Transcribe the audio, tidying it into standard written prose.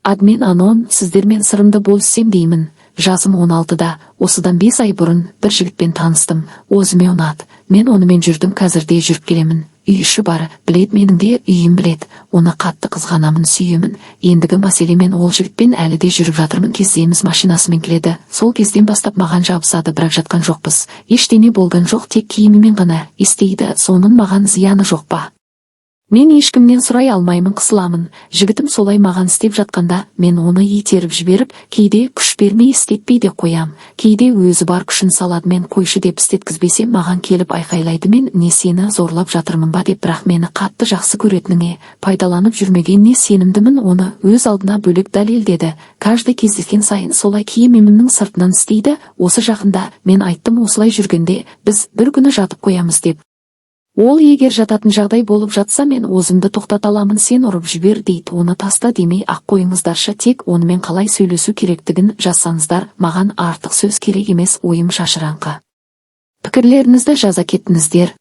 Админ, анон, сіздермен сырымды бөліссем деймін. Жасым 16-да. Осыдан 5 ай бұрын бір жігітпен таныстым. Өзіме ұнады, мен онымен жүрдім, қазір де жүріп келемін. Үй іші бар, білет, менің де үйім білет. Оны қатты қызғанамын, сүйемін. Ендігі мәселе, мен ол жігітпен әлі де жүріп жатырмын. Кездесеміз, машинасымен келеді. Сол кезден бастап маған жабысады, бірақ жатқан жоқпыз, ештеңе болған жоқ, тек киімімен ғана істейді. Соның маған зияны жоқ па? Мен ешкімнен сұрай алмаймын, қысыламын. Жігітім солай маған істеп жатқанда, мен оны итеріп жіберіп, кейде күш бермей істетпей де қоям. Кейде өзі бар күшін салады. Мен қойшы деп істеткізбесем, маған келіп айқайлайды, мен не сені зорлап жатырмын ба деп. Бірақ мені қатты жақсы көретініне, пайдаланып жүрмегеніне сенімдімін. Оны өз алдына бөлек дәлелдеді. Каждый кездескен сайын солай киімімнің сыртынан істейді. Осы жақында мен айттым, осылай жүргенде біз бір күні жатып қоямыз деп. Ол егер жататын жағдай болып жатса, мен өзімді тоқтата аламын, сен ұрып жібер дейді. Оны таста демей ақ қойыңыздаршы, тек онымен қалай сөйлесу керектігін жазсаңыздар. Маған артық сөз керек емес, ойым шашыраңқы. Пікірлеріңізді жаза кеттіңіздер.